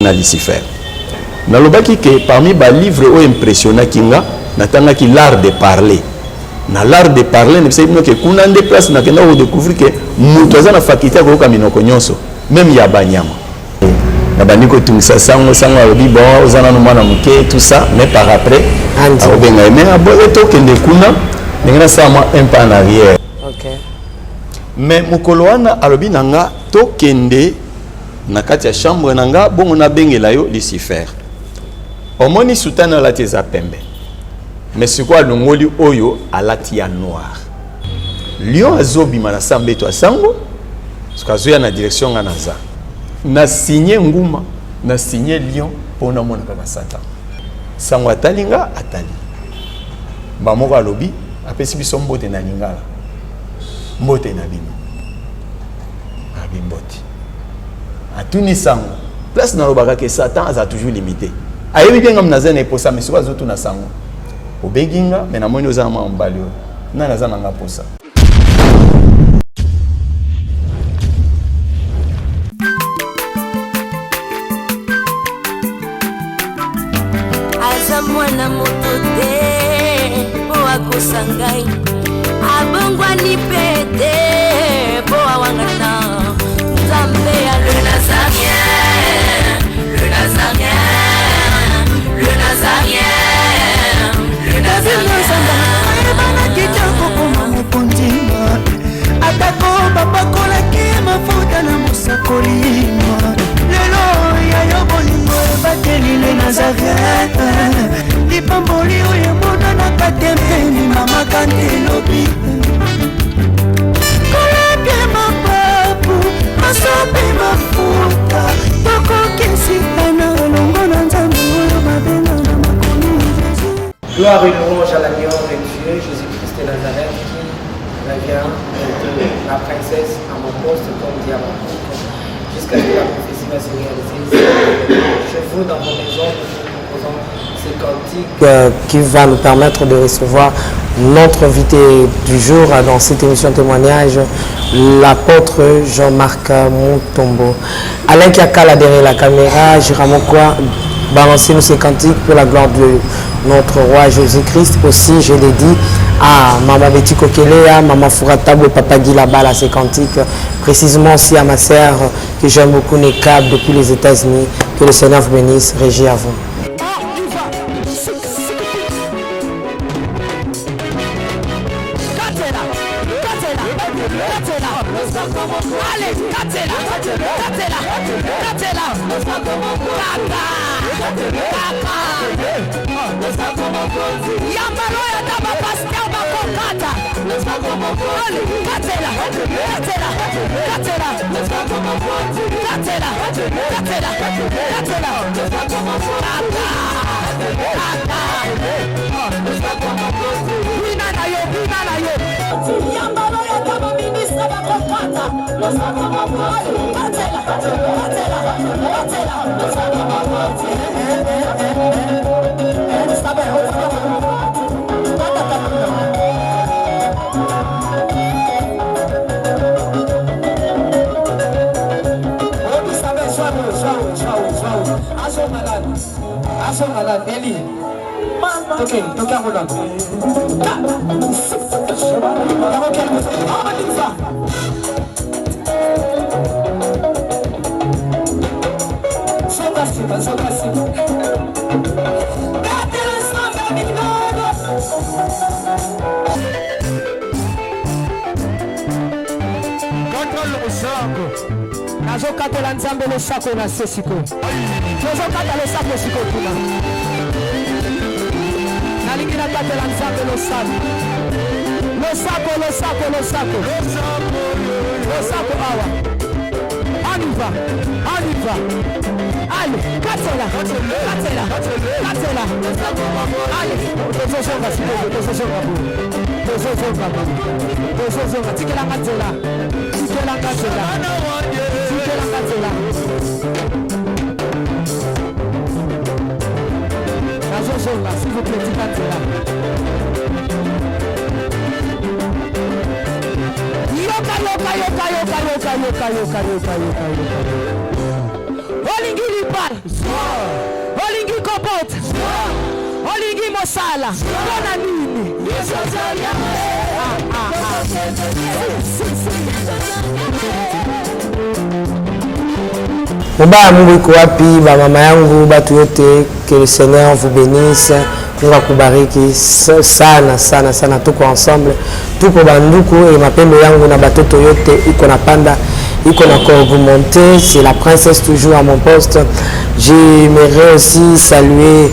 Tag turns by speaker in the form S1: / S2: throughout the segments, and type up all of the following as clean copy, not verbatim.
S1: Na Lucifer. Nalobaki ke parmi ba livres oyo impressionnaki nga, natangaki L'art de parler. Na L'art de parler, nayebisaki bino ke kuna nde place nakenda ko decouvrir ke mutu aza na faculté ya koyoka minoko nyonso, meme ya ba nyama. Nabandi kotungisa sango, sango alobi bon oza nanu mwana moke tout ça, mais par après akobenga ye mais aboye tokende kuna ndenge nasala mwa un pas en arrière.
S2: Okay.
S1: Mais mokolo wana alobi na nga tokende na kati ya chambre na nga bongo nabengela yo Lucifer. Omoni soutane alati eza pembe, mais sikoyo alongoli oyo alati ya noir. Lion azobima na sa mbeto ya sango, soki azoya na direction nga naza na signe nguma na signe lion mpo namona kaka Satan. Sango atali nga atali bamoko alobi apesi biso mbote na lingala, mbote na bino. Abi mbote. Atuni sango. Place nalobaka ke Satan aza toujours limité. Ayebi bien ngam naza na eposa mais soki azotuna sango. Obengi nga mais namoni oza na mwa mobali oyo. Nani aza na nga posa?
S3: Aza mwana moto te mpo akosa ngai, abongwani mpe te mpo awangana Nzambe ya le Nazarien, le Nazarien, le Nazarien, le Nazarien.
S4: Ayebanaki te kokoma mokonzi, atako bapakolaki mafuta na mosakoli. Lelo ya yo bolingo ebateli le Nazareth, lipamboli oyo emonanaka te mpe ndimamaka nde lobi. Kolapie mapapu masopi mafuta, tokokisitana elongo na Nzambe oyo babenga na makomi Jésus.
S2: Gloire et louange à l'agneau de Dieu, Jésus-Christ de Nazareth, qui revient de la princesse à mon poste comme diamant jusqu'à ce que la prophétie va se réaliser. Chez vous, dans vos maisons, nous vous proposons ces cantiques qui va nous permettre de recevoir notre invité du jour dans cette émission témoignage, l'apôtre Jean-Marc Mutombo. Alain Kiakala derrière la caméra, Jiramokwa, balancez-nous ces cantiques pour la gloire de notre roi Jésus-Christ. Aussi, je l'ai dit à Maman Betty Kokelea, Maman Fouratabo, Papa Guy Labala, ces cantiques. Précisément aussi à ma sœur que j'aime beaucoup, Nekab, depuis les États-Unis. Que le Seigneur vous bénisse. Régie à vous.
S5: Nazokatela Nzambe losako na se sikoyo, tozokata losako sikoyo kuna. Nalingi nakatela Nzambe losako, losako, losako, losako, losako awa. On y va, on y va. Allez, katela, katela, katela. Allez, tozozonga sikoyo, tozozonga boye, tozozonga boye, tozozonga. Tikelanga nzela, tikelanga nzela, tikelanga nzela. Nazozonga, s'il vous plaît, tika nzela. Yoka, yoka, yoka, yoka, yoka, yoka, yoka, yoka, yoka, yoka, yoka. Olingi libala, olingi kobota, olingi mosala, mpo na nini? Ah, ah, ah. Si, si, si.
S2: Mubaya Mungu iko wapi? Ba mama yangu, batu yote, que le Seigneur vous bénisse. Mungu akubariki sana sana sana. Tuko ensemble, tuko banduku et mapendo yangu na batoto yote iko na panda, iko na augmenter. C'est la princesse toujours à mon poste. J'aimerais aussi saluer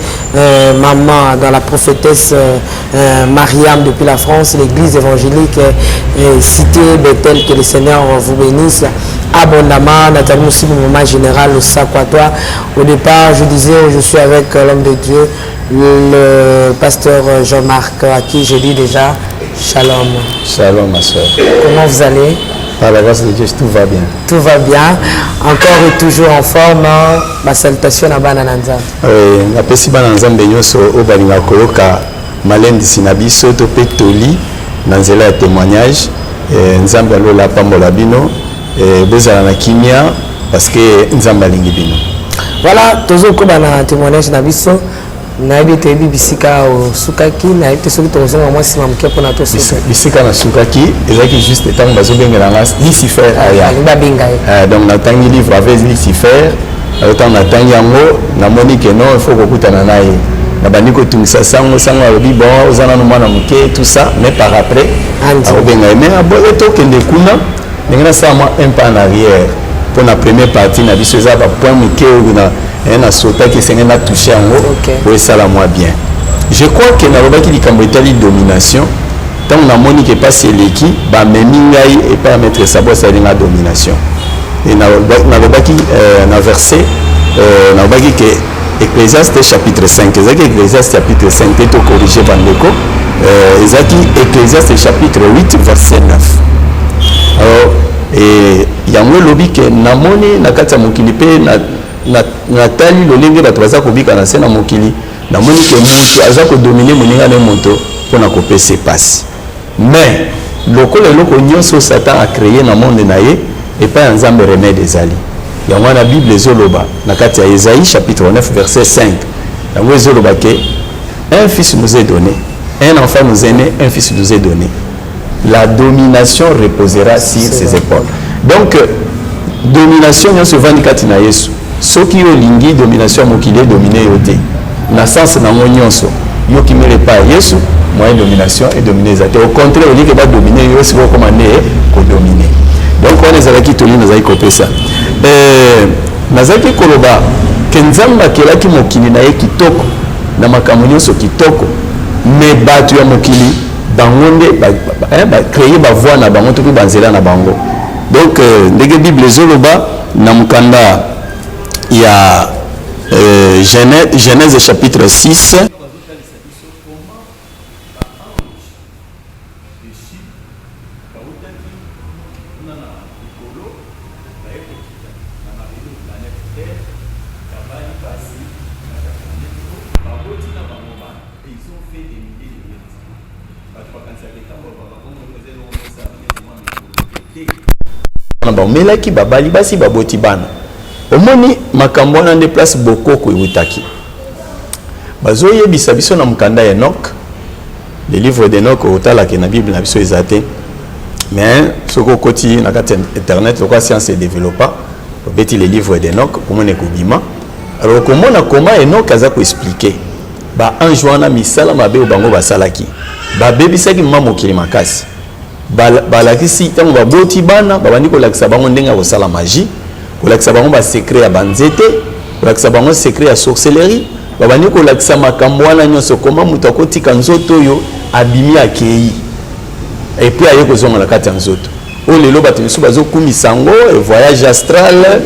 S2: maman dans la prophétesse Mariam depuis la France, l'église évangélique Cité Bethel, que le Seigneur vous bénisse abondamment. Nathalie aussi, mon maman générale au Sakwatois. Au départ, je disais, je suis avec l'homme de Dieu, le pasteur Jean-Marc, à qui je dis déjà shalom.
S1: Shalom, ma soeur.
S2: Comment vous allez?
S1: Par la grâce de Dieu, tout va bien.
S2: Tout va bien. Encore et toujours en forme. Hein? Ma salutation à bana na Nzambe.
S1: Napesi bana Nzambe nyonso oyo balingaka koyoka malendisi na biso to mpe toli na nzela ya témoignage. Nzambe alola apambola bino. Bozala na kimia parce que Nzambe alingi bino.
S2: Voilà, tozokoba na témoignage na biso. Nayebi toyebi bisika osukaki, nayebi te soki tokozonga mwa nsima moke mpona tosuka.
S1: Bisika nasukaki ezalaki juste ntango bazobengela nga Lucifer aya.
S2: Balingi babenga ye.
S1: Donc natangi livre avec Lucifer. Ntango natangi yango, namoni ke non, il faut kokutana na ye. Nabandi kotungisa sango. Sango alobi: bon, oza nano mwana moke, tout ça, mais par après
S2: Andi.
S1: Akobenga ye, mais aboye tokende kuna. Ndenge nasala mwa un pas en arrière mpo na première partie na biso, eza bapoint mike oyo na nasotaki, esengeli natouche yango po esala mwa bien. Je crois ke nalobaki likambo etali domination. Ntango namoni ke mpasi eleki, bamemi ngai epai ya maître Sabo, asali nga domination. E nalobaki na verset, nalobaki ke Ecclésiaste chapitre 5, ezalaki Ecclésiaste chapitre 5 te, tocorrige bandeko, ezalaki Ecclésiaste chapitre 8 verset 9. Alors yango elobi ke namoni na kati ya mokili mpe natali lolenge bato baza kobika na se na mokili, namoni ke moto aza kodominer moninga na ye moto mpona kopesa epasi. Mais lokola eloko nyonso Satan acréé na monde na ye, epai ya Nzambe remède ezali. Yango wana Bible ezoloba na kati ya Esaïe chapitre 9 verset 5, yango ezoloba ke un fils nous est donné, un enfant nous est né, un fils nous est donné, la domination reposera sur ses épaules. Donc domination nyonso evandi kati na Yesu. Soki yo olingi domination ya mokili edomine yo te na sens nango nyonso, yo kimela epai ya Yesu, moyen domination edomine eza te. Au contraire, olingi badomine yo, sikoyo okoma nde kodomine. Donc wana ezalaki toli nazalaki kopesa. Nazalaki koloba ke Nzambe akelaki mokili na ye kitoko, na makambo nyonso kitoko, mais bato ya mokili bango nde bacréer bavoie na bango to mpe banzela na bango. Donc ndenge Bible ezoloba na mokanda ya Genèse chapitre 6, bautaki kuna na likolo, baye kokita na mabele, planète Terre, babali basi na kati ya planète oyo, baboti na bango bana et ils ont fait des milliers de milliers d'enfants. Bato bakanisaka etambola babakongo eza eloko mosala neti mwa mikolo te. Wana baomelaki, babali basi, baboti bana. Omoni makambo wana nde place bokoko eutaki. Bazoyebisa biso na mokanda ya Enoch, le livre d'Enoch. Otalaka na Bible na biso eza te, mais soki okoti na kati ya internet, lokola science edéveloppa, obeti le livre d'Enoch, omona ekobima. Alors okomona koma Enoch aza koexpliquer baange wana, misala mabe oyo bango basalaki, babebisaki mama mokili makasi. Balakisi ntango baboti bana, babandi kolakisa bango ndenge ya kosala magie, kolakisa bango basecret ya banzete, kolakisa bango secret ya sorcellerie. Babandi kolakisa makambo wana nyonso, koma moto akotika nzoto oyo abimi, akei, et puis aye kozonga na kati ya nzoto oyo. Lelo bato misusu bazokumisa yango, voyage astral,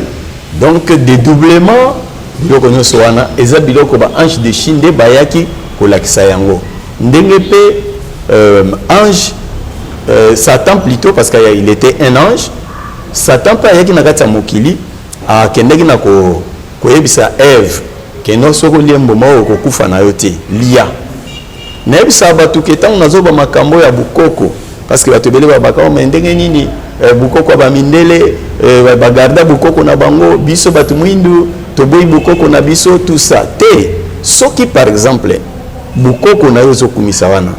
S1: donc dédoublement. Biloko nyonso wana eza biloko baange déchu nde bayaki kolakisa yango. Ndenge mpe ange Satan plutôt, parce qu'il était un ange, Satan mpe ayaki na kati ya mokili, akendaki na koyebisa Eve keno soki olie mbuma oyo, okokufa na yo te, lia. Nayebisaka bato ke ntango nazoba makambo ya bokoko, parce que bato ebele babaka: "Oh, mais ndenge nini bokoko ya bamindele bagarda bokoko na bango, biso bato mwindu?" Toboyi bokoko na biso, tout ça te. Soki par exemple bokoko na yo ozokumisa wana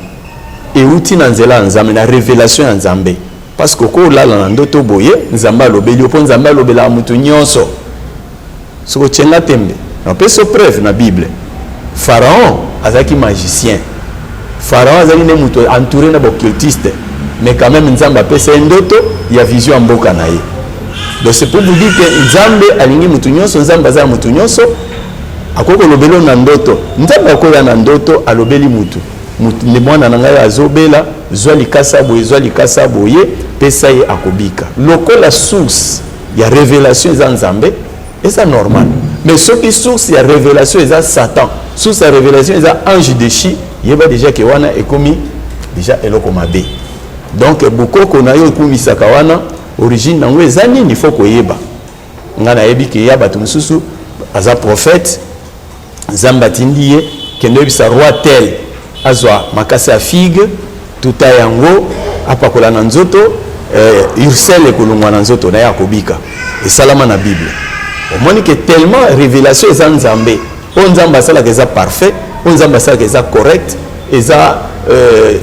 S1: euti na nzela ya Nzambe, na révélation ya Nzambe, parce que okolala na ndoto boye, Nzambe alobeli yo, mpo Nzambe alobelaka motu nyonso. Soki otyenga tembe, napesi yo preuve na Bible. Pharaon azalaki magicien, Pharaon azalaki nde moto entouré na baoccultiste, mais quand même Nzambe apesa ye ndoto ya vision ya mboka na ye. Donc c'est pour vous dire que Nzambe alingi motu nyonso, Nzambe aza ya motu nyonso. Akoki kolobela na ndoto, Nzambe akoya na ndoto, alobeli mutu nde mwana na ngai azobela, zwa likasa boye, zwa likasa boye, pesa ye, akobika. Lokola source ya révélation eza Nzambe, eza normal. Mais soki source ya révélation eza Satan, source ya révélation eza ange déchu, yeba déjà ke wana ekomi déjà eloko mabe. Donc bokoko na yo ekumisaka wana, origine nango eza nini? Faut koyeba. Ngai nayebi ke ya bato mosusu aza prophète, Nzambe atindi ye, kende oyebisa roi tel azwa makasi ya figue, tuta yango, apakola na nzoto, ulcère ekolongwa na nzoto na ye, akobika. Esalama na Bible. Omoni ke tellement révélation eza Nzambe, oyo Nzambe asalaka eza parfait, oyo Nzambe asalaka eza correct, eza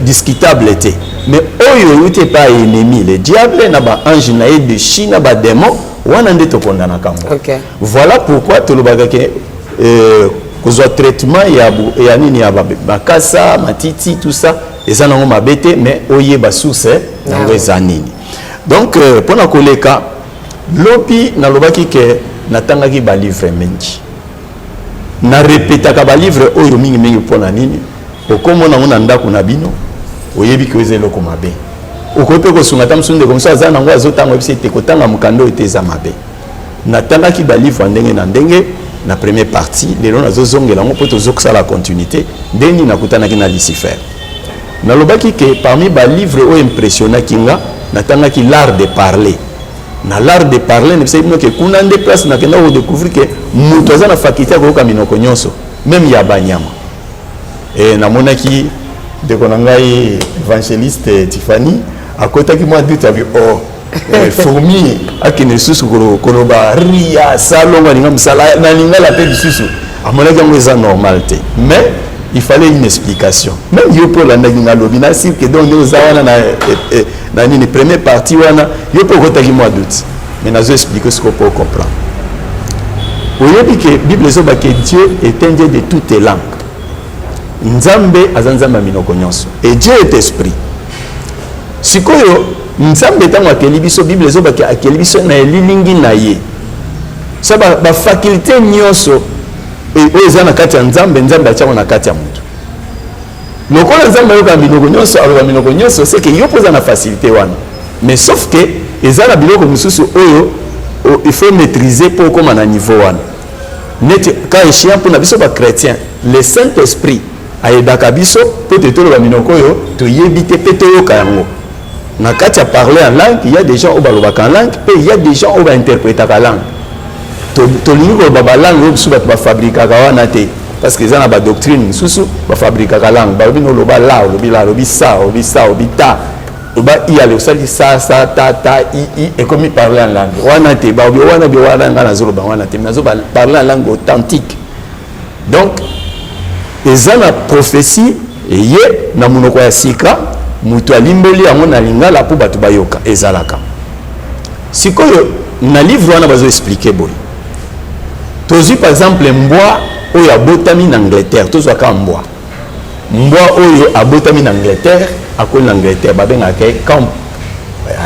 S1: discutable te. Mais oyo euti epai ya ennemi, le diable, na baange na ye déchu, na badémon wana, nde tokondanaka yango. Voilà pourquoi tolobaka ke kozwa traitement ya nini, ya bakasa, matiti, tout ça, eza nango mabe te, mais oyeba source nango eza nini. Donc mpona koleka lobi, nalobaki ke natangaki balivre mingi, narepetaka balivre oyo mingimingi. Mpona nini? Okomona yango na ndako na bino, oyebi ke eza eloko mabe, okoki mpe kosunga ata mosusu ndeko mosusu aza nango, azotanga, oyebisi ete kotanga mokanda oyo te, eza mabe. Natangaki balivre ya ndenge na ndenge na première partie. Lelo nazozongela yango mpo tozokosala continuité. Ndenge nini nakutanaki na Lucifer? Nalobaki ke parmi balivre oyo impressionnaki nga, natangaki L'art de parler. Na L'art de parler, nayebisaki bino ke kuna nde place nakenda kodécouvrir ke moto aza na faculté ya koyoka minoko nyonso, même ya banyama. E namonaki ndeko na ngai évangéliste Tiffany akotaki mwa doute, abi oh, fourmi akende lisusu koloba ria salongo alinga mosala na lingala mpe lisusu, amonaki yango eza normal te. Mais il fallait une explication. Même yo mpe olandaki nga lobi na cirque, donc nde oza wana na nini, première partie wana, yo mpe okotaki mwa doute, mais nazo expliquer sikoyo mpo comprendre. Oyebi ke Bible ezoba ke Dieu est un Dieu de toutes les langues. Nzambe aza Nzambe ya minoko nyonso, et Dieu est esprit. Sikoyo Nzambe ntango akeli biso, Bible ezobaki akeli biso na elilingi na ye. Sa bafaculté nyonso oyo eza na kati ya Nzambe, Nzambe atiango na kati ya motu. Lokola Nzambe ayoka minoko nyonso, aloba minoko nyonso, c'est que yo mpo oza na facilité wana. Mais sauf que eza na biloko mosusu oyo il faut maîtriser mpo okóma na niveau wana. Neti cas échéant mpona biso bachrétien, le Saint Esprit ayebaka biso mpo te toloba minoko oyo toyebi te mpe toyoka yango. Na kati ya parler en langue, il y a des gens oyo balobaka en langue mpe il y a des gens oyo bainterprétaka langue. Tolingi koloba balangue oyo biso bato bafabrikaka wana te, parce que eza na badoctrine mosusu bafabrikaka langue. Balobi na oloba la, olobi la, olobi sa, olobi sa, olobi ta, oloba i, ale osali sa, sa, ta, ta, i, i, ekomi parler en langue wana te. Balobi wana bi wana, ngai nazoloba wana te, nazoba parler en langue authentique. Donc eza na prophétie eye na monoko ya sika, moto alimboli yango na lingala mpo bato bayoka. Ezalaka sikoyo na livre wana bazoexpliquer boye. Tozwi par exemple mbwa oyo abotami na Angleterre, tozwaka mbwa, mbwa oyo abotami na Angleterre, akoli na Angleterre, babengaka ye come.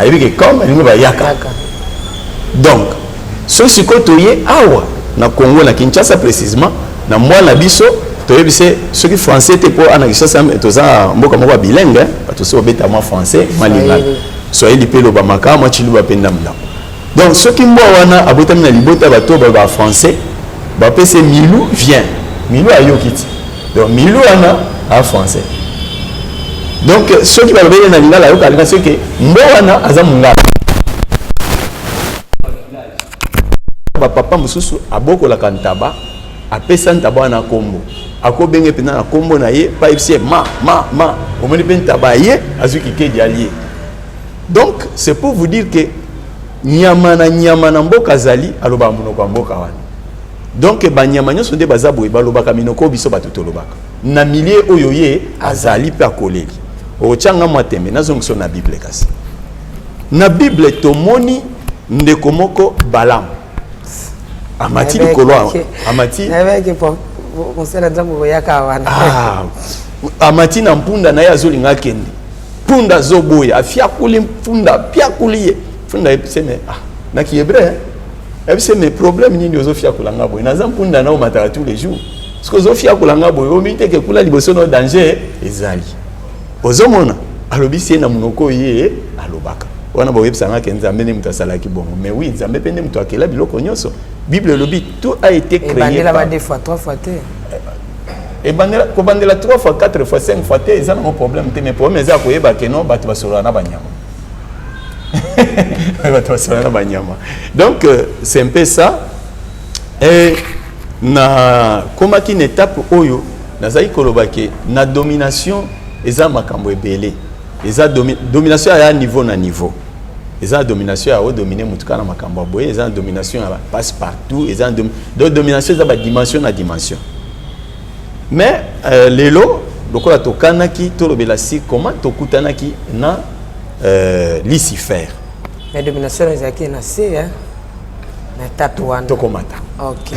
S1: Ayebi ke come elingi bayaka. Donc soki sikoyo toye awa na Congo, na Kinshasa précisement, na mwana biso toyebi se soki français te, mpo ana Kinshasa toza mboka moko ya bilingue, bato soki obeta mwa français, mwa lingala, swahili mpe elobamaka, mwa tshiluba mpe ndambo. Donc soki mbwa wana abotami na libota bato balobaka français, bapesi "Milou, viens", Milou ayoki ti. Donc Milou wana a français. Donc soki balobeli na lingala, ayoka alinga. Soki mbwa wana aza mongala, bapapa mosusu abokolaka ntaba, apesa ntaba wana nkombo, akobenge mpenza na nkombo na ye, pa yebisi ye ma ma ma, omoni mpe ntaba ye azwi kikedi, alie. Donc c'est pour vous dire que nyama na nyama na mboka azali, alobaka monoko ya mboka wana. Donc banyama nyonso nde baza boye, balobaka minoko biso bato tolobaka na milieu oyo ye azali mpe akoleli. Okotyanga mwa tembe, nazongiso na Bible. Kasi na Bible tomoni ndeko moko Balamu amati likolo, amati
S2: Mosala Nzambe boyaka wana.
S1: Ah, amati na mpunda na ye, azolinga akende, mpunda azoboya, afiakuli mpunda, apiakuli ye mpunda. Ayebisi: "Mais ah, na kihébreu." Ayebisi: "Mais problème nini ozofiakula nga boye? Naza mpunda na omataka tous les jours. Soki ozofiakula nga boye, omi teke kuna liboso na danger ezali." Ozomona, alobisi ye na monoko ye alobaka wana. Boyebisanga ke Nzambe nde moto asalaki bongo. Mais oui, Nzambe mpe nde moto akela biloko nyonso. Bible elobi tout a été créé.
S2: Ebandela ba deux fois, trois fois te.
S1: Ebandela, kobandela 3 fois, 4 fois, 5 fois te, eza nango problème te. Mais problème eza ya koyeba ke non, bato basololaka na banyama, bato basololaka na banyama. Donc c'est un peu ça. Et na komaki na étape oyo nazali koloba ke na domination eza makambo ebele. Eza domination ya niveau na niveau. Eza na domination ya odomine motu kaka na makambo ya boye, eza na domination ya passe partout, eza na donc domination eza badimension na dimension. Mais lelo lokola tokanaki tolobela si comment tokutanaki na Lucifer.
S2: Mais domination ezalaki na se hein? Na étape wana.
S1: Tokomata.
S2: Ok.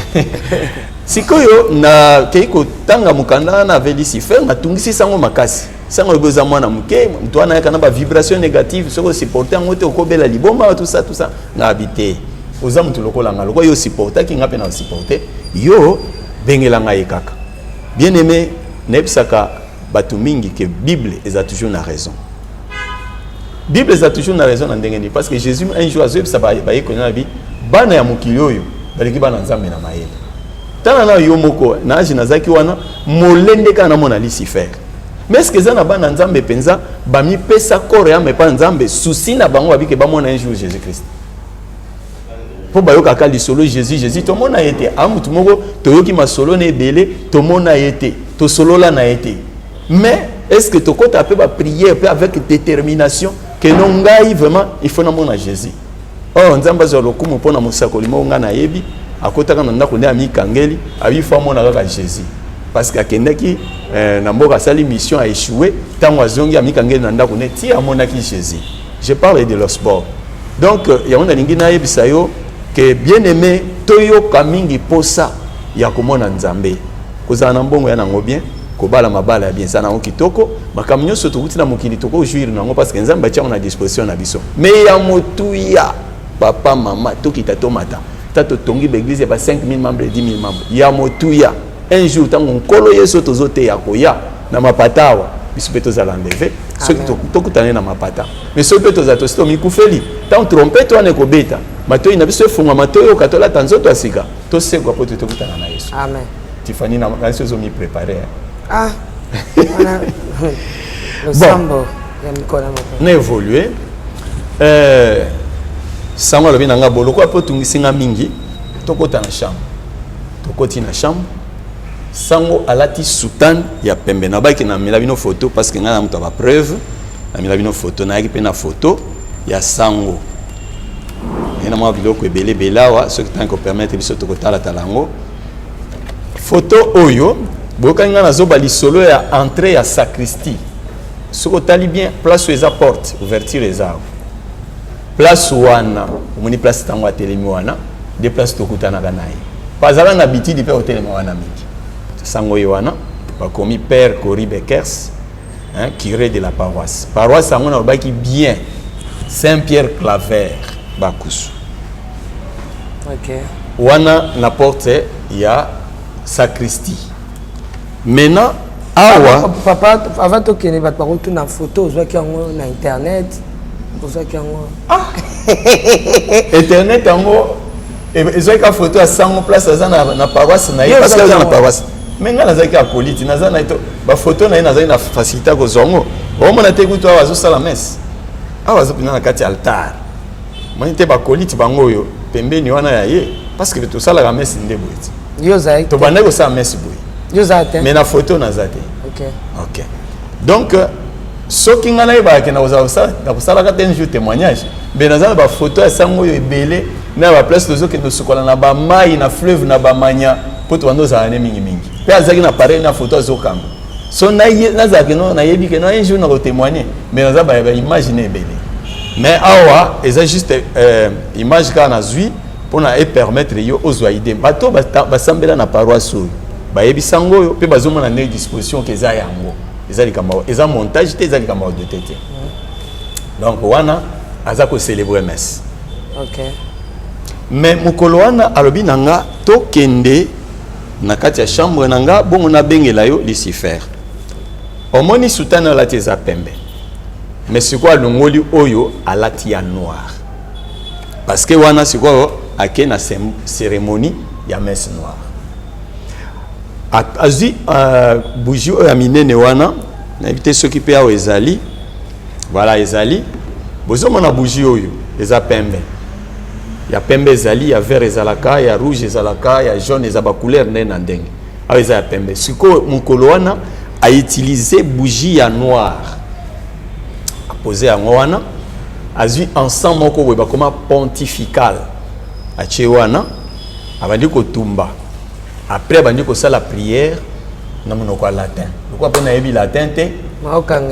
S1: Sikoyo nakei kotanga mokanda wana ave Lucifer, natungisi sango makasi. Sango oyebi oza mwana moke, moto wana ayaka na bavibration négative, soki osupporte yango te, okobela liboma, tout ça, tout ça. Nga te, oza motu lokola nga, lokola yo osupportaki nga mpe na osupporte yo, bengela ngai ye kaka. Bien aimé, nayebisaka bato mingi ke Bible eza toujours na raison. Bible eza toujours na raison na ndenge nini? Parce que Jésus un jour azoyebisa bayekoli na bi bana ya mokili oyo baleki bana Nzambe na mayele. Tala na yo moko, na age nazalaki wana, molende kaka namona Lucifer. Mais est-ce que eza na bana Nzambe mpenza bamipesa corps ya epa Nzambe, souci na bango babike bamona un jour Jésus Christ, mpo bayokaka lisolo Jésus, Jésus, tomona ye te? A mutu moko toyoki masolo na ebele, tomona ye te, tosolola na ye te. Mais est ce que tokɔta mpe baprière mpe avec détermination ke no, ngai vraiment il faut namona Jésus? Or Nzambe azwa lokumu mpo na mosakoli moko ngai nayebi, akotaka na ndako nde amikangeli, abi faut amona kaka Jésus, parce que akendaki na mboka, asali mission, aéchoué. Ntango azongi, amikangeli na ndako nde ti amonaki Jésus. Je parle de l'Osbor. Donc yango nalingi nayebisa yo ke bien aimé, toyoka mingi posa ya komona Nzambe. Kozala na mbongo ya nango bien, kobala mabala ya bien eza nango kitoko, makambo nyonso tokuti na mokili tokojouir nango, parce que Nzambe atia yango na disposition na biso. Mais ya motuya, papa, mama, tokita tomata, ta totongi baeglise ya ba 5000 membres, 10 000 membres, ya motuya, un jour ntango Nkolo Yesu tozoteya koya na mapata awa, biso mpe tozala enlevé. Soki tokutane na mapata, mais soki mpe tozala tosi tomikufeli, ntango trompete wana ekobeta, matoi na biso efungwama, toyoka, tolata nzoto ya sika, tosekwa mpo te tokutana na Yesu.
S2: Amen.
S1: Tifani, na kasi ozomiprépare.
S2: Ah, wana losambo ya mikolo na mokolo.
S1: Na évolue, sango alobi na nga bo lokola mpo otungisi nga mingi, tokota na chambre. Tokoti na chambre, sango alati soutane ya pembe. Nabaki namela bino photo, parce que ngai na moto ya bapreuve. Namela bino photo, nayaki mpe na photo ya sango naye na mwa biloko ebele ebele awa. Soki ntango kopermettre biso, tokotalatala yango. Photo oyo boyokani, ngai nazoba lisolo ya entrée ya sacristie. Soki otali bien, place oyo eza porte, ouverture eza awa, place wana omoni place ntango atelemi wana, nde place tokutanaka na ye, po azalaka na habitude mpe kotelema wana mingi. Sango ye wana, bakomi Père Cori Bekers, hein, curé de la paroisse. Paroisse yango nalobaki bien, Saint Pierre Claver Bakusu. Wana na porte ya sacristie. Maintenant awa
S2: Papa, avant tokende, bato bakotuna: photo ozwaki yango na internet, ozwaki yango?
S1: Internet yango ezwaki ka photo ya sango place aza na paroisse na ye, parce que aza na paroisse. Mais ngai nazalaki acolyte, naza na bafoto na ye, nazali na facilité ya kozwa yango. Omona te kutu awa azosala messe, awa aza mpena na kati ya altar. Moni te baacolyte bango oyo pembeni wana ya ye, parce que tosalaka messe nde boye ti.
S2: Yo ozalaki?
S1: Tobandaki kosala messe boye.
S2: Yo ozala te?
S1: Mais na photo naza te. Ok, donc soki ngai nayebaka ke nakosalaka te un jour témoignage, mais naza na bafoto ya sango oyo ebele. Na baplace tozokende osukola na bamai na fleuve na bamanya mpo tobanda ozala ne mingimingi mpe azalaki na appareil na photo azokanga so nazalaki no nayebi ke no un jour nakotémoigne mais naza baimage na ebele mais awa eza juste euh, image kaka nazwi mpona epermettre yo ozwa idée. Bato basambela na paroisse oyo bayebisa ngo oyo mpe bazomona ndenge disposition ke eza yango, eza likambo, eza montage te, eza likambo ya dote te. Donc wana aza kocélébrer messe. Mais mokolo wana alobi na nga tokende na kati ya chambre na nga, bongo nabengela yo Lucifer. Omoni soutane alati eza pembe, mais sikoyo alongoli oyo alati ya noir, parce que wana sikoyo ake na cérémonie ya messe noire. Azwi bougie oyo ya minene wana, nayebi te soki mpe awa ezali. Voilà, ezali. Bozomona bougie oyo eza pembe, ya pembe ezali, ya vert ezalaka, ya rouge ezalaka, ya jaune eza, bacouleur ndenge na ndenge. Awa eza ya pembe. Sikoyo mokolo wana autiliser bougie ya noir, apose yango wana, azwi encens moko boye bakoma pontifical, atie wana, abandi kotumba. Après abandi kosala prière na monoko ya latin. Lokola mpe nayebi latin te,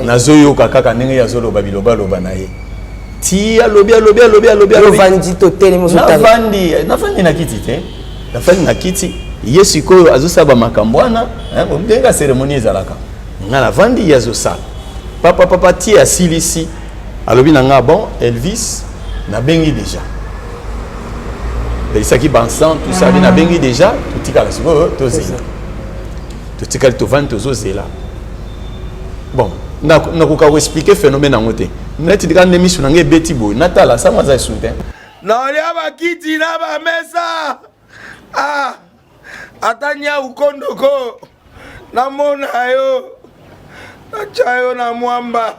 S1: nazoyoka kaka ndenge ye azoloba bilobaloba na ye. Ti alobi, alobi, alobi, alobi, alobi.
S2: Ovandi totelemi, ozotala.
S1: Navandi, navandi na kiti te, nafandi na kiti. Ye sikoyo azosala bamakambo wana, hein, ndenge ya cérémonie ezalaka. Nga navandi, ye azosala papa papa ti asilisi, alobi na nga: "Bon Elvis, nabengi déjà." Pelisaki baencens, tout ça. Abi: "Nabengi déjà, totikala sikoyo tozela." Totikali, tovandi, tozozela. Bon, nakoka koexpliquer phénomène yango te. Neti kaka nde miso na ngai ebeti boye, natala sango aza esu te.
S6: Naolia bakiti na bamesa, ah, ata nyau kondoko namona yo, natya yo na mwamba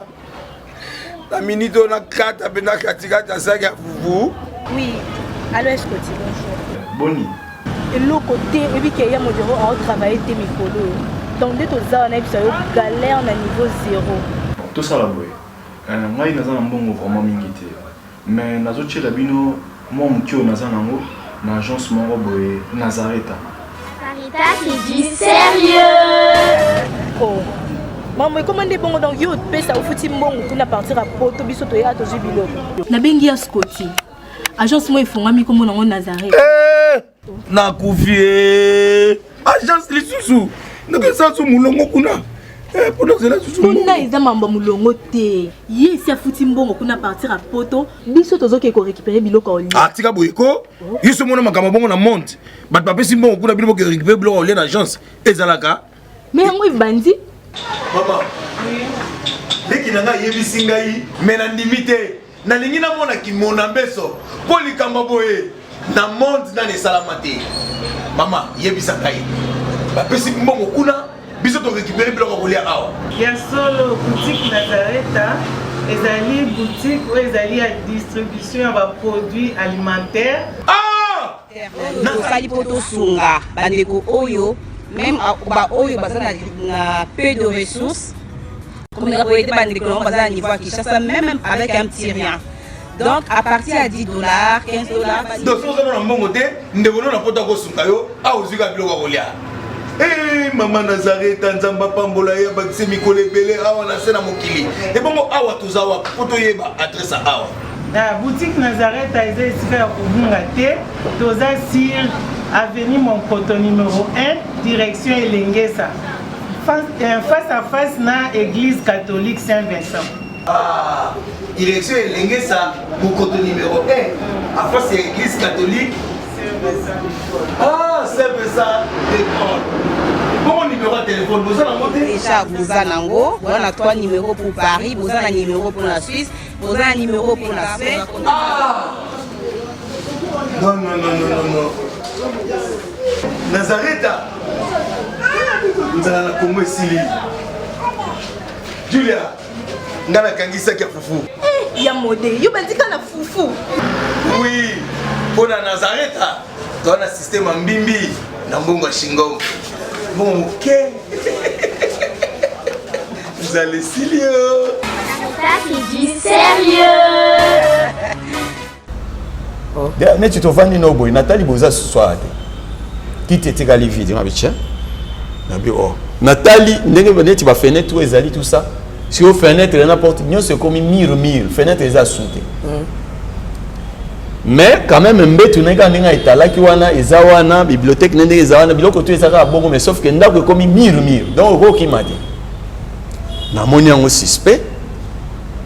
S6: na minute oyo, nakata mpe na katikati ya saki ya fufu.
S7: Oui, allo Escoti, bonjour.
S8: Boni?
S7: Eloko te, oyebi ke ya modero aotravaille te mikolo oyo. Donc nde toza wana, yebisa yo, galère na niveau zéro.
S8: Tosala boye. Ngai naza na mbongo vraiment mingi te, mais nazotiela bino mwa moke oyo naza nango na agence moko boye, Nazareta.
S9: Sarita, c'est du sérieux.
S7: Oh. Mambo ekoma nde bongo. Donc yo opesa, ofuti mbongo kuna partir ya poto, biso toya tozwi biloko. Nabengi ya Scoti, agence moko efungwami, kombo nango Nazareth.
S6: Eh, nakufi e, agence lisusu ndenge esasu molongo kuna. Eh, mpona ozela susu.
S7: Kuna eza mambo ya molongo te. Ye esi afuti mbongo kuna partir ya poto, biso tozokende korécupérer biloko ya olia.
S6: Ah, tika boye ko. Yo so mona makambo bongo na monde, bato bapesi mbongo kuna, bino boke récupérer biloko ya olia na agence, ezalaka?
S7: Mais yango ebandi.
S6: Mama leki na ngai ayebisi ngai, me nandimi te. Nalingi namona kimona mbeso mpo likambo boye na monde nani esalama te. Mama, yebisa ngai, bapesi mbongo kuna, biso torécupérer biloko ya kolia awa?
S10: Ya solo, boutique Nazareta ezali boutique oyo ezali ya distribution ya baproduit alimentaire.
S6: Ah!
S11: Tosali mpo tosunga bandeko oyo, même baoyo baza na peu de ressources, komeka koaider bandeko nango baza na niveau ya Kinshasa, même avec un petit rien. Donc à partir ya 10 dollars, 15 dollars.
S6: Donc soki oza na mbongo te, ndeko no na poto akosunga yo awa, ozwi kaka biloko ya kolia. Eh, mama Nazareta, Nzambe apambola ye, abakise mikolo ebele awa na se na mokili. Ebongo awa toza wapi, mpo toyeba adresse ya awa?
S10: Na boutique Nazareth eza esika ya kobunga te. Toza sur avenue Monkoto numéro 1, direction Elengesa, face à face na église catholique Saint-Vincent.
S6: Ah, direction Elengesa, Mokoto numéro 1, en face ya église catholique. Ah, Saint-Vincent de Paul. Bongo numéro ya téléphone boza nango te?
S11: Déjà boza nango, boza na trois numéros pour Paris, boza na numéro pour la Suisse, boza na numéro pour la Spain.
S6: Ah! Non, non, non, non, non, non, Nazareta, nzala na Kongo esili. Julia, nga nakangisaki ya fufu.
S7: Ya mode, yo bandika na fufu.
S6: Oui, mpo na Nazareta toza na système ya mbimbi na mbongo ya shingom, mbongo moke, nzala esili yo.
S9: Ça, c'est du sérieux.
S1: Oh. Neti tovandi no boye, natali boza susu awa te, kiti etikali vide. Ngabi tien, nabi oh, natali ndenge neti bafenetre oyo ezali, tout ça, sikoyo fenêtre na porte nyonso ekomi mur mur, fenêtre eza su te. Mais quand même mbetu na ye kaka ndenge etalaki wana eza wana, bibliothèque na ndenge eza wana, biloko to eza kaka bongo, mais sauf que ndako ekomi mur mur, donc okokima te. Namoni yango suspect,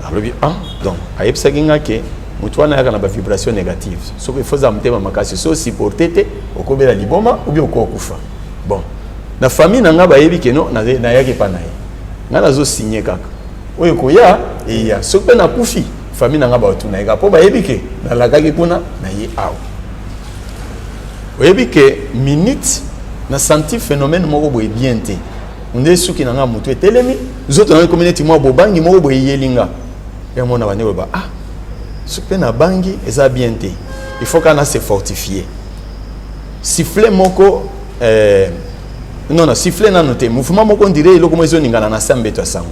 S1: alobi ah, donc ayebisaki nga ke moto wana ayaka na bavibration négative. Soki il faut ozala motema makasi, so osupporte te, okobela liboma ou bien okokufa. Bon, na famille na nga bayebi ke no nayaki epa na ye, nga nazosigne kaka oyo ekoya eya. Soki mpe nakufi, famille na nga batuna ye kaka, mpo bayebi ke nalakaki kuna na ye awa. Oyebi ke minute na senti phénomène moko boye bien te, nde suki na nga motu etelemi, nzoto na nga ekomi neti mwa bobangi moko boye eyeli nga. Yango na bandi koloba: ah, soki mpe nabangi, eza bien te, il faut kaka na se fortifier. Sifflet moko, non non, sifflet nano te, mouvement moko, on dirait eloko moko ezoningana na sa mbeto ya sango.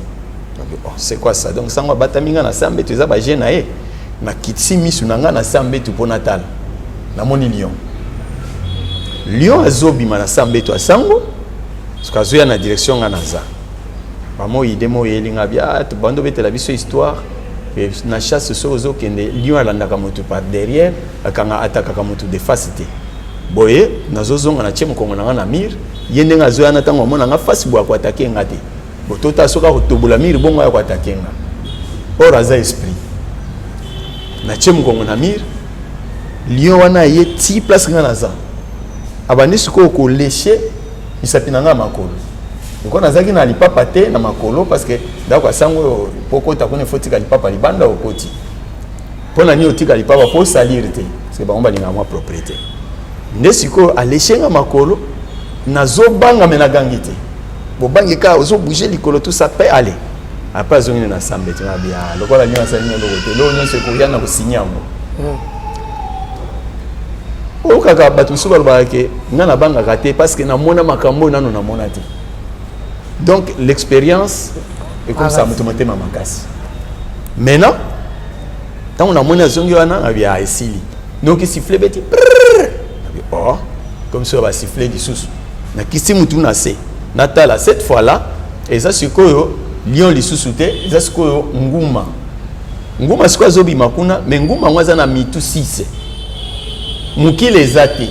S1: Oh, c'est quoi ça? Donc sango abatami nga na sa mbeto, eza baje na ye. Nakitisi misu na nga na sa mbeto mpo natala, namoni lion. Lion azobima na sa mbeto ya sango, soki azoya na direction nga naza, bamo ide mo oyeli nga bia bando obetela biso histoire na chasse. Soki ozokende, lion alandaka motu par derrière, akanga, atakaka motu de face te. Boye nazozonga, na tie mokongo na nga na mur. Ye ndenge azoya na ntango amona nga face boye, akoatake nga te. Bo tota soki akotobola mur bongo, aya koatake nga, or aza esprit. Natie mokongo na mur, lion wana aye ti place nga naza, abandi sikoyo kolécher misapi na nga ya makolo. Lokola nazalaki na lipapa te na makolo, parce que ndako ya sango oyo, po okota kuna ifo tika lipapa libanda. Okoti mpo na nini otika lipapa? Mpo osalir te, parce que bango balingaka mwa propriété. Nde sikoyo alécher nga makolo, nazobanga me nagangi te. Bobangi kaka ozobouge likolo, tout ça, pe ale après azongi na sambe te. Nabia lokola nyonso asali eloko te, eloko nyonso ekoya na kosinya yango. Oyo kaka bato mosusu balobaka ke nga nabangaka te, parce que namona makambo oyo nano namona te. Donc l'expérience ekomisa moto motema makasi. Maintenant, ntango namoni azongi wana, nabi ah, esili. Noki sifflet beti, nabi oh, comme soki basiffle lisusu. Nakisi mutu na se, natala. Cette fois là eza sikoyo lion lisusu te, eza sikoyo nguma. Nguma sikoyo azobima kuna, mais nguma yango aza na mitu 6, mokili eza te.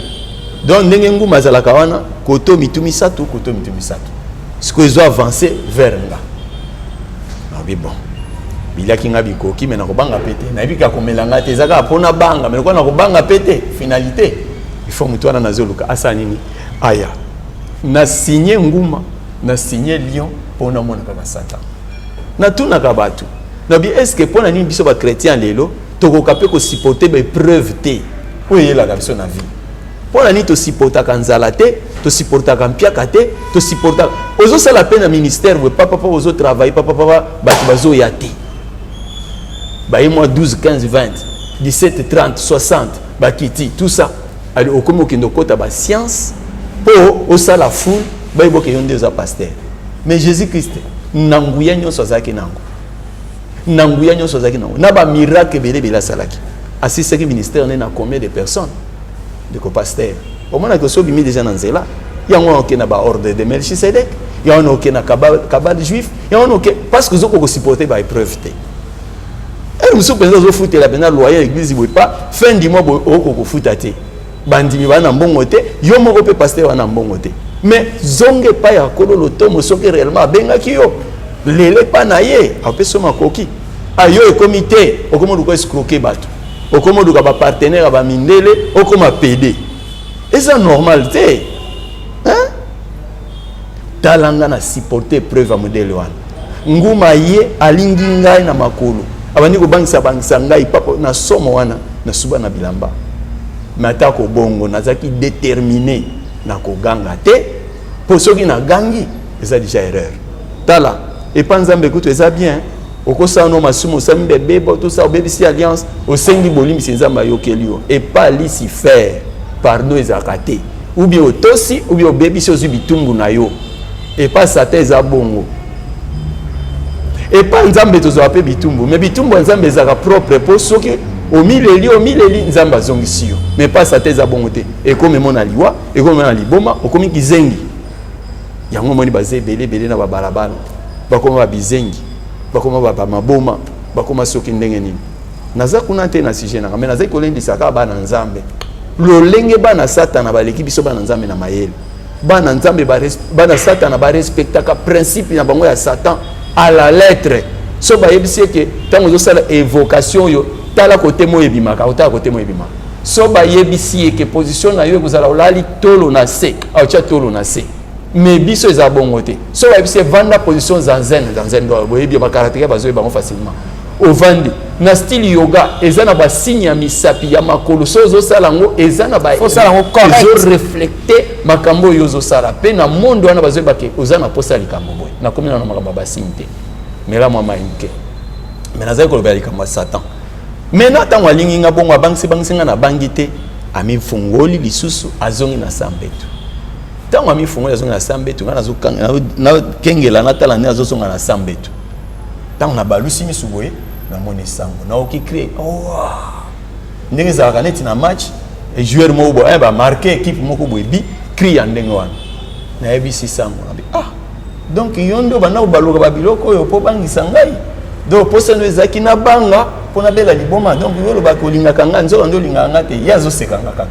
S1: Donc ndenge nguma azalaka wana, koto mitu misato, koto mitu misato, sikoyo ezo avance vers nga. Nabi bon, biliaki nga bikoki, me nakobanga mpe te. Nayebi kaka komela nga te, eza kaka mpona banga, me lokola nakobanga mpe te, finalité il faut motu wana nazoluka asala nini? Aya na signe nguma, na signe lion, mpo namona kaka Satan. Natunaka bato, nabi: est ce que mpo na nini biso bachrétien lelo tokoka mpe kosupporte baépreuve te oyo eyelaka biso na vie? Mpo na nini tosupportaka nzala te, tosupportaka mpiaka te, tosupportaka ozosala mpe na ministère boye, papapa, ozotravaille papapapa, bato bazoya te, baye mwa 12, 15, 20, 17, 30, 60, bakiti, tout ça. Ali okomi okende okota bascience mpo osala foule, bayeboke yo nde oza pasteur. Mais Jésus Christ na nguya nyonso azalaki nango, na nguya nyonso azalaki nango, na bamiracle ebele ebele asalaki, asisaki ministère ne na combien de personnes? Ndeko pasteur, omonaki osi obimi déjà na nzela yango wana, oke na baordre de Melchisedek, yango wana oke na kabbale juif, yango wana oke parce que ozokoka kosupporte baépreuve te. Ere mosusu mpenza ozofutela mpenza loyer église boye, pa fin du mois boye okoka kofuta te, bandimi baa na mbongo te, yo moko mpe pasteur wana na mbongo te. Mais zonga epai ya Nkolo lotomo. Soki réellement abengaki yo lelo epai na ye, apesi yo makoki ayo ekomi te. Okomi oluka escroquer bato, okomi oluka bapartenaire ya bamindele, okoma pede, eza normal te, hein? Tala nga na supporte épreuve ya modele wana. Nguma ye alingi ngai na makolo, abandi kobangisa bangisa ngai papa na somo wana, nasuba na bilamba. Me atako bongo nazalaki déterminé na koganga te, mpo soki nagangi eza déjà erreur. Tala, epa Nzambe kutu eza bien, okosala no masumu, osali bebeba, tosala obebisi alliance, osengi bolimbisi, Nzambe ayokeli yo. Epa Lucifer pardon ezalaka te, ou bien otosi, ou bien obebisi, ozwi bitumbu na yo. Epa Satan eza bongo. Epa Nzambe tozwaka mpe bitumbu, mais bitumbu ya Nzambe ezalaka propre, mpo soki Omileli, omileli, Nzambe azongisi yo. Mais pas satan eza bongo te. Ekomemo na liwa, ekomemo na liboma, okomi kizengi. Yango omoni baza ebele ebele na babalabala, bakoma ba bizengi, bakoma ba maboma, bakoma soki ndenge nini. Naza kuna te na sujet nanga, mais nazali kolendisa kaka bana Nzambe. Lolenge bana Satana baleki biso bana Nzambe na mayele. Bana Nzambe ba bana Satana ba respectaka principe na bango ya Satan à la lettre. So bayebisi eke ntango ozosala évocation oyo, tala kote moyo ebimaka, otala kote moyo ebimaka. So bayebisi eke position na yo ekozala olali tolo na se, aotya tolo na se. Mais biso eza bongo te. So bayebisi vanda position zazen, zazen do boyebi ba karateka bazoyeba bango facilement. Ovandi na style yoga, eza na ba signe ya misapi ya makolo, so ozosala yango eza na ba ezo reflecter makambo oyo ozosala pe na monde wana bazoyeba ke oza na posa ya likambo boye. Nakomi na makambo ya ba signe te, mela mwa mai moke, mais nazali kolobela likambo ya Satan. Maintenant ntango alingi nga bongo, abangisi bangisi nga, nabangi te, amifungoli lisusu, azongi na sambetu. Ntango amifungoli azongi na sambetu, nga nazokengela natala nde azozonga na sambetu. Ntango nabalusi misu boye, namoni sango, naoki crie oh! Ndenge ezalaka neti na match, joueur moko boye ba marqué équipe moko boye bi cri ya ndenge wana. Nayebisi sango, nabi ah, donc yo nde obanda kobaluka ba biloko oyo mpo bangisa ngai, donc posa ndo ezalaki nabanga mpo nabela liboma, donc yo olobaka olingaka ngai, nzoka nde olingaka ngai te. Ye azoseka nga kaka,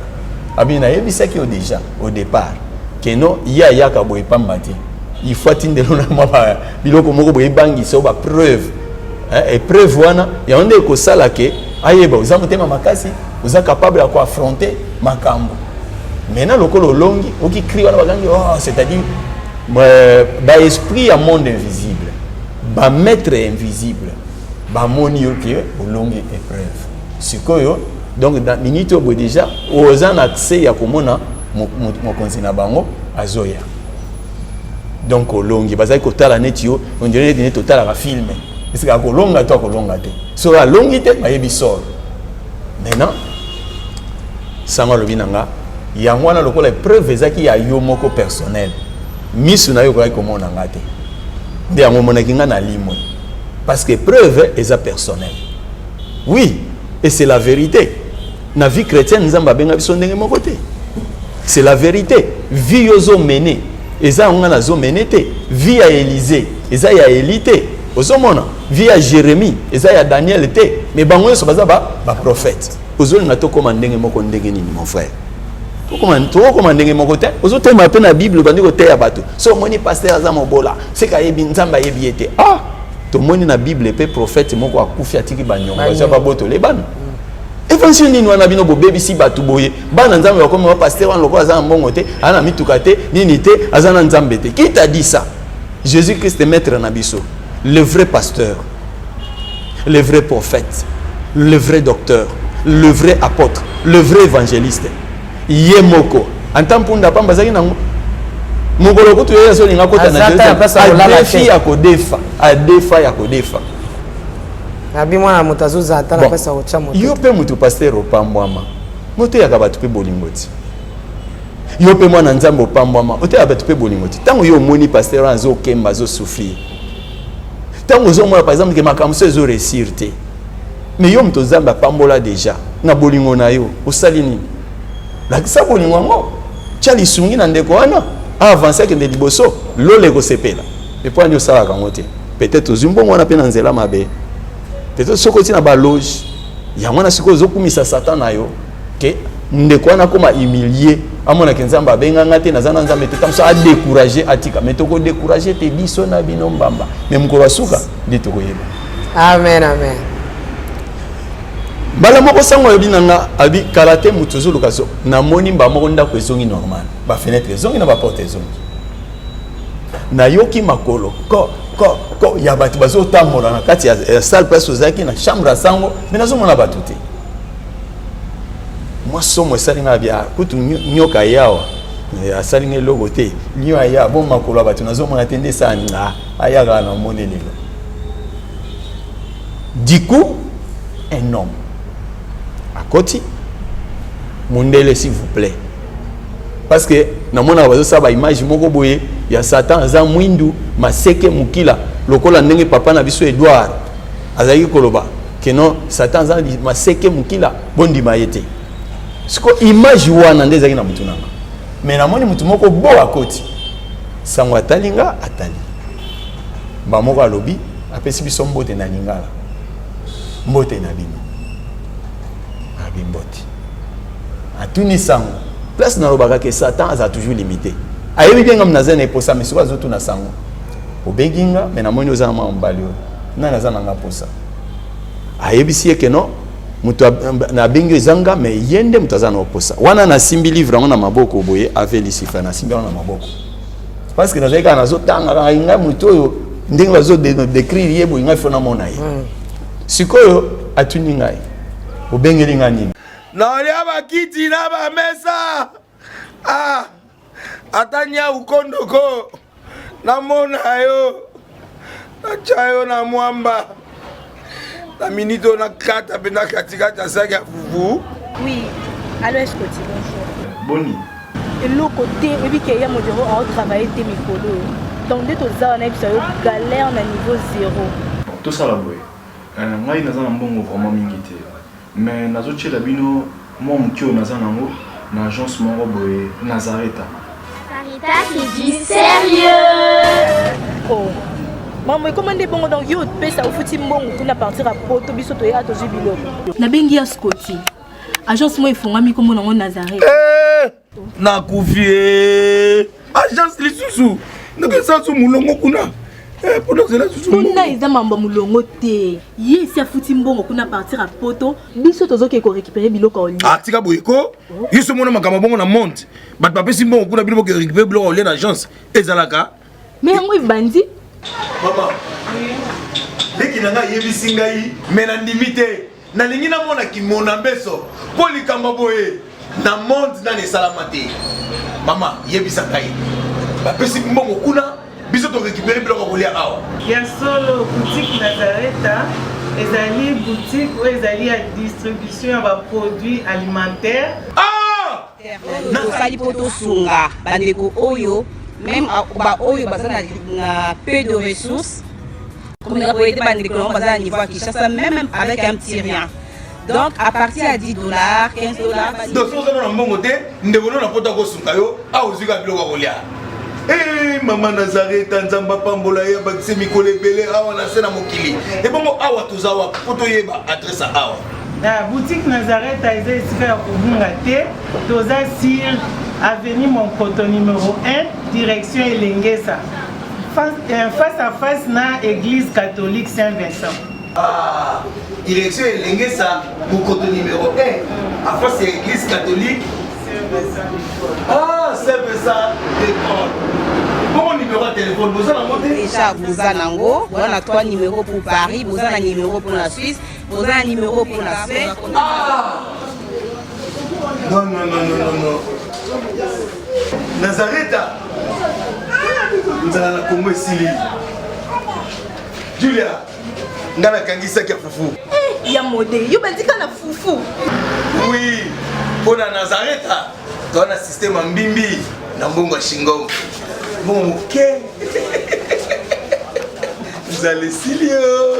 S1: abi nayebisaki yo déjà au départ keno ye ayaka boye pamba te, il faut atindelo na mwa biloko moko boye ebangisa yo ba preuve. Épreuve wana yango nde ekosala ke ayeba oza motema makasi, oza capable ya koaffronter makambo. Maintenant lokola olongi, oki cri wana bagangi oh, c'est-à-dire ba esprit ya monde invisible, ba maître invisible bamoni yo ke olongi épreuve. Sikoyo donc dans minute oyo boye déjà oza na accès ya komona mokonzi na bango azoya. Donc olongi, bazali kotala neti yo, on dirait neti neti otalaka film, esika akolonga to akolonga te. Soki alongi te, bayebi sort. Maintenant sango alobi na nga yango wana lokola épreuve ezaki ya yo moko personnel, misu na yo okokaki komona nga te, nde yango omonaki nga na limwe, parce que épreuve eza personnel. Oui, et c'est la vérité. Na vie chrétienne, Nzambe abenga biso ndenge moko te. C'est la vérité. Vie yo ozomene eza yango nga nazomene te. Vie ya Élisée eza ya Élie te. Ozomona vie ya Jérémie eza ya Daniel te. Mais bango nyonso baza ba prophète. Ozolinga tokóma ndenge moko ndenge nini, mon frère? Tokokoma ndenge moko te. Ozotema mpe na Bible, obandi koteya bato, so omoni pasteur aza mobola, seka ayebi Nzambe, ayebi ye te. Ah, tomoni na Bible mpe prophète moko akufi, atiki banyongo, baza babotole bana. Évangile nini wana bino bobebisi bato boye? Bana Nzambe bakomi ba pasteur wana lokola aza na mbongo te, aza na mituka te, nini te, aza na Nzambe te. Qui t'a dit ça? Jésus Christ est maître na biso, le vrai pasteur, le vrai prophète, le vrai docteur, le vrai apôtre, le vrai évangéliste. Ye moko anta mpunda pamba azalaki nango mokolo kutu ye azolinga kota na adefi ya kodefa, adefa ya kodefa.
S2: Nabi mwana moto azozala ata na place ya kotya moto.
S1: Yo mpe moto pasteur opambwama, moteyaka bato mpe bolingo ti. Yo mpe mwana Nzambe opambwama, oteyaka bato mpe bolingo ti. Ntango yo omoni pasteur wana azokemba, azosouffrir, ntango ozomona par exemple ke makambo so ezoréussir te, mais yo moto Nzambe apambola déjà na bolingo na yo, osali nini? Lakisa bolingo yango, tia lisungi na ndeko wana, aavance, akende liboso, lola ekosepela. Epo ani osalaka yango te? Peut-être ozwi mbongo wana mpe na nzela mabe, peut-être soki oti na baloge yango wana, sikoyo ozokumisa Satan na yo ke ndeko wana akoma humilie, amonaki Nzambe abenganga te, naza na Nzambe te, tamoso adécourage, atika. Mais tokodécourage te, biso na bino mbamba, mais mokolo ya suka nde tokoyeba.
S2: Amen, amen.
S1: Mbala moko sango ayobi na nga, abi kala te moto ozoluka so. Namoni mbala moko ndako ezongi normal, bafenêtre ezongi na baporte ezongi. Nayoki makolo ko ko ko ya bato bazotambola na kati ya salle place ozalaki na chambre ya sango, me nazomona bato te. Mwa somo esali nga bia kutu nyoka yawa asali nga eloko te, nio aya bo makolo ya bato nazomona te, nde esala nga ayaka na moni lelo. Du coup un homme akoti, mundele s'il vous plaît, parce que namonaka bazosala baimage moko boye ya Satan aza mwindu, maseke, mokila, lokola ndenge papa na biso Edouard azalaki koloba. Que non, Satan aza maseke mokila, bondima ye te. Siko image wana nde ezalaki na mutu nanga. Mais namoni mutu moko bo akoti. Sango atali nga, atali. Ba moko alobi, apesi biso mbote na lingala. Mbote na bino. Abi mbote. Atuni sango. Place nalobaka ke Satan aza toujours limité. Ayebi bien nga naza na eposa mais siko azotuna sango. Obengi nga mais namoni oza na mwa mobali oyo. Nani aza na nga posa? Ayebisi ye ke non moto nabengi yo eza nga mais ye nde moto aza na oposa wana. Nasimbi livre yango na maboko boye, Ave Lucifer, nasimbi yango na maboko parce que nazali kaka nazotanga kaka ngai moto oyo ndenge bazodécrire ye boye, ngai fo namona ye. Sikoyo atuni ngai: obengeli ngai nini?
S6: Naolia bakiti na bamesa, ah, ata nyau kondoko namona yo, natya yo na mwamba na minute oyo, nakata mpe na katikati ya saki ya fufu.
S7: Oui, allo Escoti, bonjour.
S8: Boni?
S7: Eloko te, oyebi ke ya modero aotravaille te mikolo oyo, donc nde toza wana, yebisa yo, galère na niveau zéro.
S8: Bon, tosala boye. Ngai naza na mbongo vraiment mingi te, mais nazotiela bino mwa moke oyo naza nango na agence moko boye, Nazareta.
S9: Caritas, c'est du sérieux.
S7: Oh. Mambo ekoma nde bongo, donc yo opesa, ofuti mbongo kuna partir ya poto, biso toya tozwi biloko. Nabengi ya Scoti, agence moko efongwami, kombo nango Nazareth.
S6: Eh, nakufi e, agence lisusu ndenge su molongo kuna. Eh, mpona ozela susu.
S7: Kuna eza mambo ya molongo te, ye esi afuti mbongo kuna partir ya poto, biso tozoke korécupérer biloko ya olia.
S6: Ah, tika boye ko, yo so mona makambo bongo na monde, bato bapesi mbongo kuna, bino boke récupérer biloko ya olia na agence, ezalaka?
S7: Mais yango ebandi.
S6: Mama leki na ngai ayebisi ngai mais nandimi te. Nalingi namona kimona mbeso mpo likambo boye na monde nani esalama te. Mama, yebisa ngai, bapesi mbongo kuna, biso torécupérer biloko ya kolia awa?
S10: Ya solo, boutique Nazareta ezali boutique oyo ezali ya distribution ya baproduit alimentaire.
S6: Ah!
S11: Tosali mpo tosunga bandeko oyo, même baoyo baza na peu de ressources, komeka koaider bandeko nango baza na niveau ya Kinshasa, même avec un petit rien, donc à partir ya 10 dollars, 15 dollars.
S6: Donc soki oza na mbongo te, ndeko no na poto akosunga yo awa, ozwi kaka biloko ya kolia. Eh, mama Nazareta, Nzambe apambola ye, abakise mikolo ebele awa na se na mokili. Ebongo awa toza wapi mpo toyeba adresse ya awa?
S10: Na boutique Nazareth eza esika ya kobunga te, toza sur avenue Monkoto numéro 1, direction Elengesa, face à face na église catholique Saint-Vincent.
S6: Ah, direction Elengesa, Mokoto numéro 1, en face ya église catholique. Ah, Saint-Vincent de Paul. Bongo numéro ya téléphone boza nango te?
S11: Déjà boza nango, boza na trois numéros pour Paris, boza na numéro pour la Suisse, boza na numéro pour la Suède.
S6: Ah! Non, non, non, non, non, non. Nazareta, nzala na Kongo esili. Julia, nga nakangisaki ya fufu.
S7: Ya mode, yo bandika na fufu.
S6: Oui, mpo na Nazareta toza na système ya mbimbi na mbongo ya shingom, mbongo moke, nzala esili yo.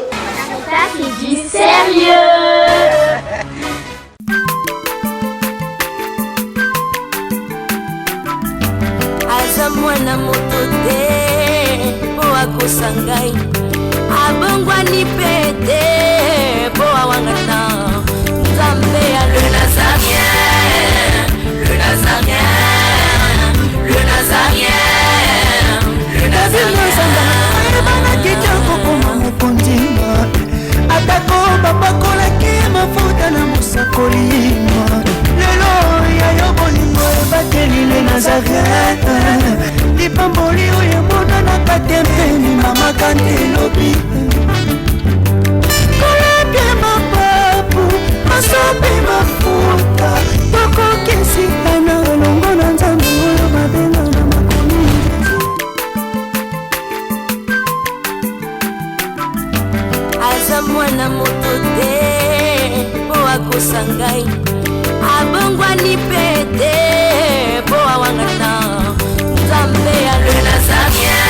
S9: Ça, c'est du sérieux.
S3: Aza mwana moto te mpo akosa ngai, abongwani mpe te mpo awangana Nzambe ya le Nazarien, le Nazarien, le Nazarien, le Nazarien.
S4: Ayebanaki te kokoma mokonzi, atako bapakolaki mafuta na mosakoli. Lelo ya yo bolingo ebateli le Nazareth, lipamboli oyo emonanaka te mpe limamaka nde lobi. Kolapia mapapu, masopi mafuta, tokokisi ana elongo na Nzambe oyo babenga na makomi.
S3: Aza mwana moto te mpo akosa ngai, abongwani mpe te mpo awangana Nzambe ya le Nazarien.